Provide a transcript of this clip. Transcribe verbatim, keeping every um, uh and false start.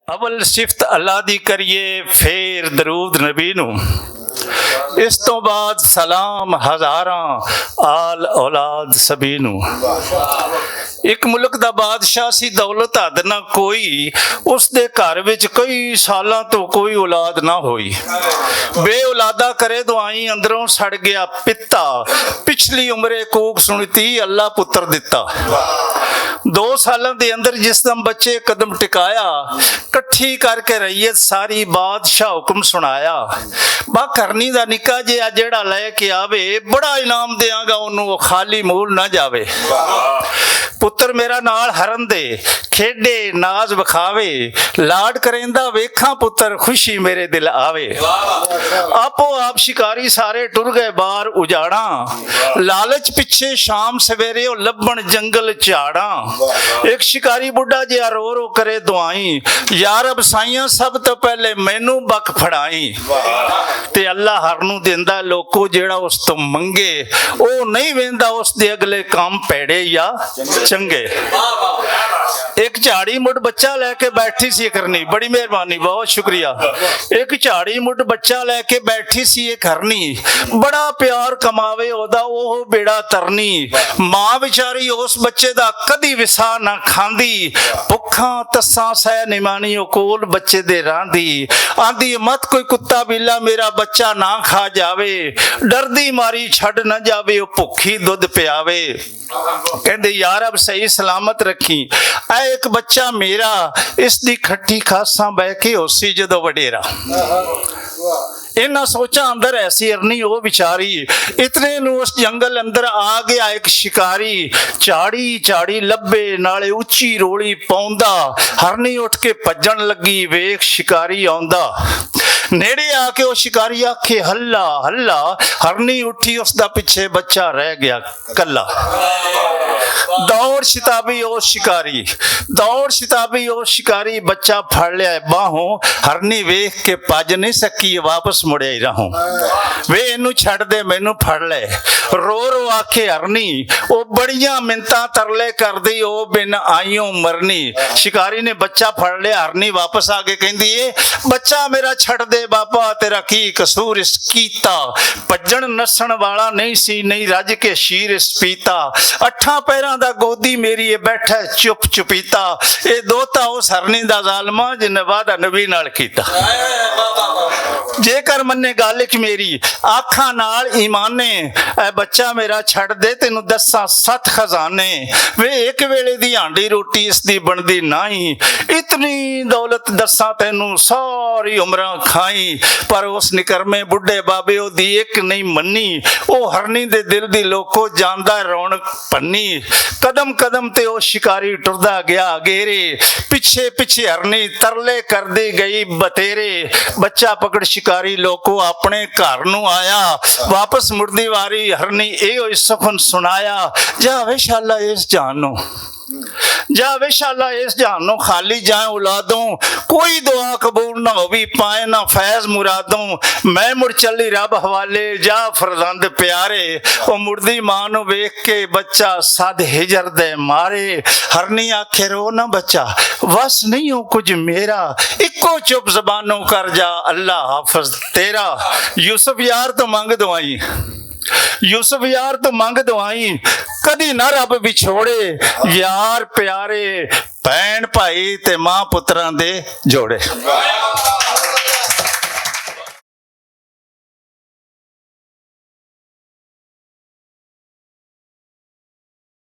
اول صفت اللہ دی کریے، پھر درود نبی نو، اس تو بعد سلام ہزاراں آل اولاد سبھی نو۔ ایک ملک دا بادشاہ سی، دولت حد نہ کوئی، اس دے گھر وچ کئی سالاں تو کوئی اولاد نہ ہوئی۔ بے اولادا کرے دعائیں، اندروں سڑ گیا پتا، پچھلی عمرے کوک سنتی، اللہ پتر دتا۔ دو سالاں دے اندر جس دم بچے قدم ٹکایا، کٹھی کر کے رعیت ساری بادشاہ حکم سنایا۔ با کرنی دا نکا جے آ جیڑا لے کے آوے، بڑا انعام دیاں گا اونوں، او خالی مول نہ جاوے۔ پتر میرا نال ہرن دے، کھیڈے ناز وکھاوے، لاڈ کریندا ویکھاں پتر، خوشی میرے دل آوے۔ آپو آپ شکاری سارے ٹر گئے باہر اجاڑاں، لالچ پچھے شام سویرے او لبن جنگل چاڑاں۔ ایک شکاری بڈھا جیا رو رو کرے دعائیں، یار اب سائیاں سب تو پہلے مینوں بک پھڑائیں۔ تے اللہ ہر نوں دیندا لوکو جیڑا اس تو منگے، او نہیں ویندا اس دے اگلے کام پیڑے یا چنگے۔ ایک جھاڑی مڈ بچہ لے کے بیٹھی سی کرنی، بڑی مہربانی، بہت شکریہ۔ ایک جھاڑی مڈ بچہ لے کے بیٹھی سی ایک ہرنی، بڑا پیار کماوے اودا اوہ بیڑا ترنی۔ ماں بیچاری اس بچے دا کدی وسا نہ کھاندی، بھکھاں تساں سہ نمانی او کول بچے دے راندی۔ آندی مت کوئی کتا بیلا میرا بچہ نہ کھا جاوے، ڈردی ماری چھڈ نہ جاوے او بھکھی دودھ پیاوے۔ کہندے یار اب صحیح سلامت رکھی، اے ایک بچہ میرا، اس دی کھٹی کھاساں بہ کے ہوسی جدو وڈیرا۔ انہاں سوچاں اندر ایسی ہرنی او وچاری، اتنے نوں اس جنگل اندر آ گیا ایک شکاری۔ چاڑی چاڑی لبے نالے اچی رولی پاؤندا، ہرنی اٹھ کے پجن لگی ویکھ شکاری آوندا۔ نیڑے آ کے او شکاری آکھے ہلا ہلا، ہرنی اٹھی اس دا پچھے بچہ رہ گیا کلا۔ دوڑ شتابی او شکاری، دوڑ شتابی او شکاری، بچہ پھڑ لیا ہے باہوں، ہرنی ویکھ کے پج نہیں سکی، واپس مڑیا ہی راہوں۔ وے اینوں چھڈ دے، مینوں پھڑ لے، رو رو آکھے ہرنی، او بڑیاں منتاں ترلے کردی، او بن آئیوں مرنی۔ شکاری نے بچہ پھڑ لیا، ہرنی واپس آ کے کہندی اے، بچہ میرا چھڈ دے بابا، تیرا کی قصور اس کیتا؟ پجن نسن والا نہیں سی، نہیں رج کے شیر اس پیتا۔ اٹھاں پیراں دا گودی میری، اے بیٹھا ہے چپ چپیتا۔ اے دوتا اس ہرنی دا ظالماں، جن نے وعدہ نبی نال کیتا۔ جے کر منے گالک میری، آکھاں نال ایمانے، اے بچہ میرا چھڈ دے، تینوں دساں ست خزانے۔ وے ایک ویلے دی ہانڈی روٹی اس دی بندی نائی، اتنی دولت دساں تینوں ساری عمراں کھائی۔ پر اس نکرمے بڈھے بابے او دی ایک نہیں منی، او ہرنی دے دل دی لوکو جاندا ہے رونق پنی۔ قدم قدم تے او شکاری ٹردا گیا اگیرے، پچھے پچھے ہرنی ترلے کردی گئی بتیرے۔ بچہ پکڑ شکاری لوکو اپنے گھر نوں آیا، واپس مڑدی واری ہرنی اے ہوئی سخن سنایا، جا وے شالا اس جہان نوں، جا وے شالا اس جہان نوں، خالی جائیں اولادوں، کوئی دعا قبول نہ ہووی، پائے نہ فیض مرادوں۔ میں مڑ چلی رب حوالے، جا فرزند پیارے۔ او مڑدی ماں نوں ویکھ کے بچہ سد ہجر دے مارے۔ ہرنی آکھے رو نہ بچہ، وس نہیں ہو کچھ میرا، اکو چپ زبانوں کر جا، اللہ حافظ تیرا۔ یوسف یار تو منگ دعائیں، یوسف یار تو منگ دعائیں، کدی نہ رب وچھوڑے، یار پیارے، بھین بھائی تے ماں پتراں دے جوڑے۔